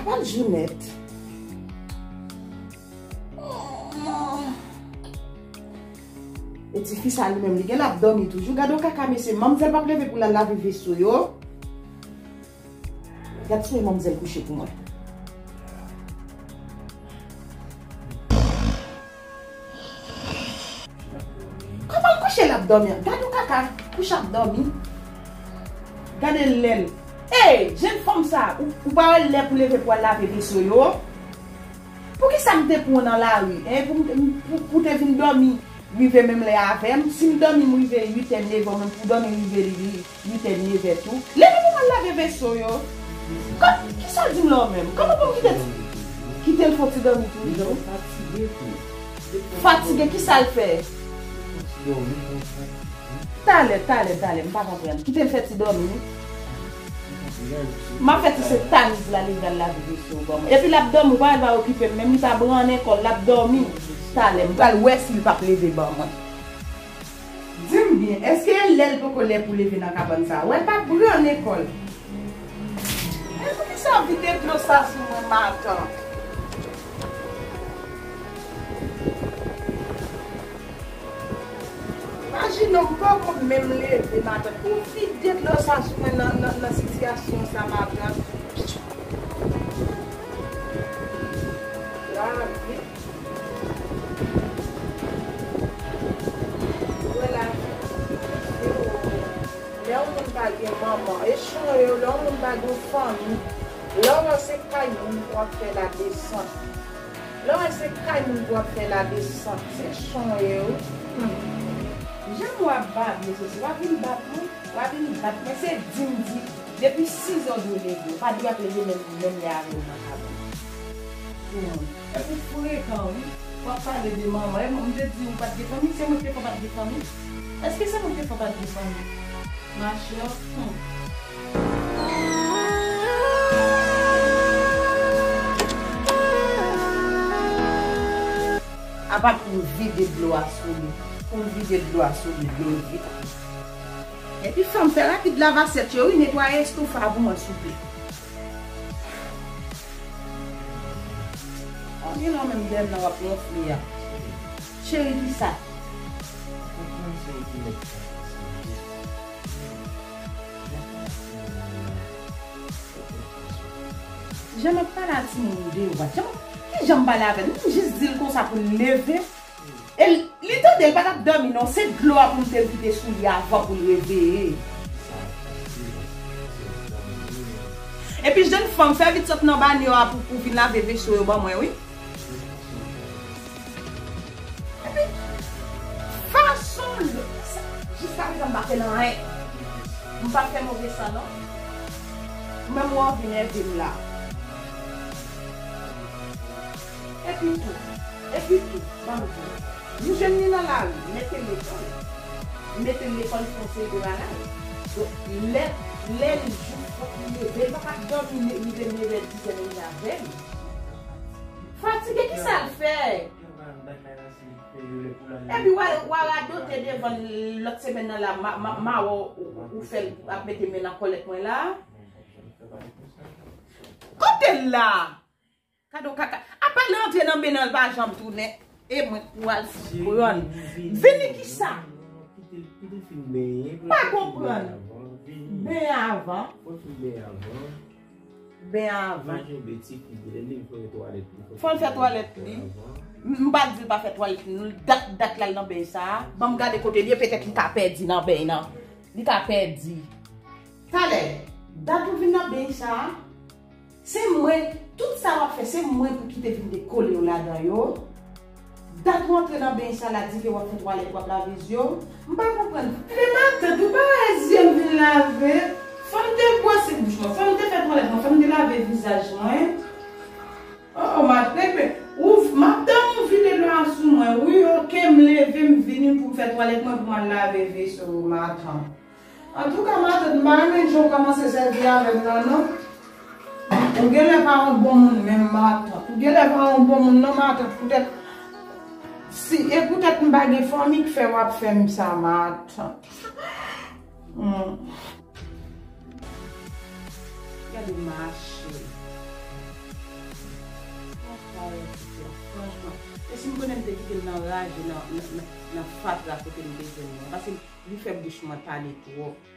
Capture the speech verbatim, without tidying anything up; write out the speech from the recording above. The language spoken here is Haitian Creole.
Al Jounèt. E tifi sa li menm, li gen l ap dòmi toujou. Gade yon kaka, mesye. Manmzèl p ap leve pou l al lave veso yo. Gad sou manmzèl kouche pou mwen. Kòman l kouche l ap dòmi? Gad yon kaka, kouche ap dòmi. Gade lè l. Ey, jèn fanm sa, ou, ou pa wè lè pou leve pou al lave veso yo? Poukisa m te pran w nan lari, en? Pou, pou, pou te vin dòmi rive menm lè avè m? Si m dòmi m rive uit è, nèf è, menm pou w dòmi rive uit è, nèf è tou. Leve pou m al lave veso yo. Kò-, kisa w di m la w menm? Kòman pou m kite, kite l fè yon ti dòmi toujou? Fatige, kisa l fè? Talè, talè, talè, m pa konprann. Kite l fè ti dòmi. M ap fè ti se tamiz la, li pral lave veso ban mwen. Epi l ap dòmi, ou pa wè l pa okipe m, menm li pa brannen kò l, l ap dòmi. Talè, m pral wè si l p ap leve ban mwen. Di m byen, èske lè l poko lè pou leve nan kabann sa a? Wè l pa brannen kò l. Men poukisa w vide dlo sa sou mwen, matant? Imajine w poko menm leve, matant. Pou w vide dlo sa sou mwen nan, nan, nan sitiyasyon sa, matant. Lavi. Wè lavi. Lè yon moun pa gen manman, e chan yo, lè yon moun pa gen fanmi, lè w wè se kay moun pou w ap fè ladesant. Lè w wè se kay moun pou w ap fè ladesant, se chan yo. Hmm. Jan w ap babye, se, se w ap vin bat mwen, w ap vin bat mwen, se di m di, depi sizè w dwe leve, w pa dwe ap leve menm, menm lè avè m nan kabann. Hmm. Epi w frekan, wi. W ap pale de manman. E mwen, m te di ou pa t gen fanmi? Se mwen ki te fè w pa t gen fanmi? Èske se mwen ki te fè w pa t gen fanmi? Machè, hmm. Apa pou m vide dlo a sou li. Pou m vide dlo a sou li, dlo l vide. Epi fè m fè rapid lave asyèt yo, wi, netwaye estofa pou mwen, souple. An gen lè w menm dèyè m nan w ap wonfle a. Cheri, kisa? Jan m ap pale a timoun de w a. Jan m, ki jan m pale avè l? M jis di l konsa pou l leve. E l, li tande, l pa t ap dòmi non, se dlo a pou m te vide sou li avan pou l reveye. Epi jèn fanm, fè vit sot nan banyo a pou, pou vin lave veso yo ban mwen, wi. Epi, fason l, jiskaprezan m pa fè l anyen. M pa fè move san non. Ou menm ou anvi nève m la. Epi tou, epi tou, ban m di w, nou jwenn li nan lari, mete l lekòl. Mete l lekòl, fè yon seri de bagay. Donk, lè, lè l jou fòk li leve, l pa ka dòmi, li leve nèf è, diz è, li avè l. Fatige, kisa l fè? Epi w a, w a radote devan l lòt semèn nan la, ma, ma, ma wè w, ou fè l ap mete men nan kòlèt mwen la. Kote l la? Gade yon kaka. Apa l rantre nan ben nan, l pa janm tounen. E mwen k pou al fout pran. Vini kisa? Pa konprann. Ben avan. Ben avan. Fò l fè twalèt li. M pa di l pa fè twalèt li. Dat, dat l al nan ben sa a. Ban m gade kote l ye, petèt li ka pèdi nan ben nan. Li ka pèdi. Talè, dat ou vin nan ben sa a. Se mwen, tout sa w ap fè, se mwen pou kite vin dekole yo ladan yo. Dat ou antre nan ben sa la, di ke w ap fè twalèt, w ap lave zye w. M pa konprann. Men matant, ou pa wè zye m vin lave? Fò m te bwose bouch mwen, fò m te fè twalèt mwen, fò m te lave vizaj mwen. Oh, oh, matant, men, ou, m ap tann ou vide dlo a sou mwen. Wi, oke, m leve, m vini pou m fè twalèt mwen, pou m al lave veso, matant. Antouka, matant, m pa renmen jan w kòmanse sèvi avè m nan, non. Ou genlè pa yon bon moun menm, matant. Ou genlè pa yon bon moun, non, matant. Poutèt, si, e poutèt m pa gen fanmi k fè w ap fè m sa, matant. Hmm. Gade mache. Franchman. E si m konnen m te kite l nan raje, nan, nan, nan, nan fatra kote m te jwenn li an. Paske li fè bouch mwen pale twòp.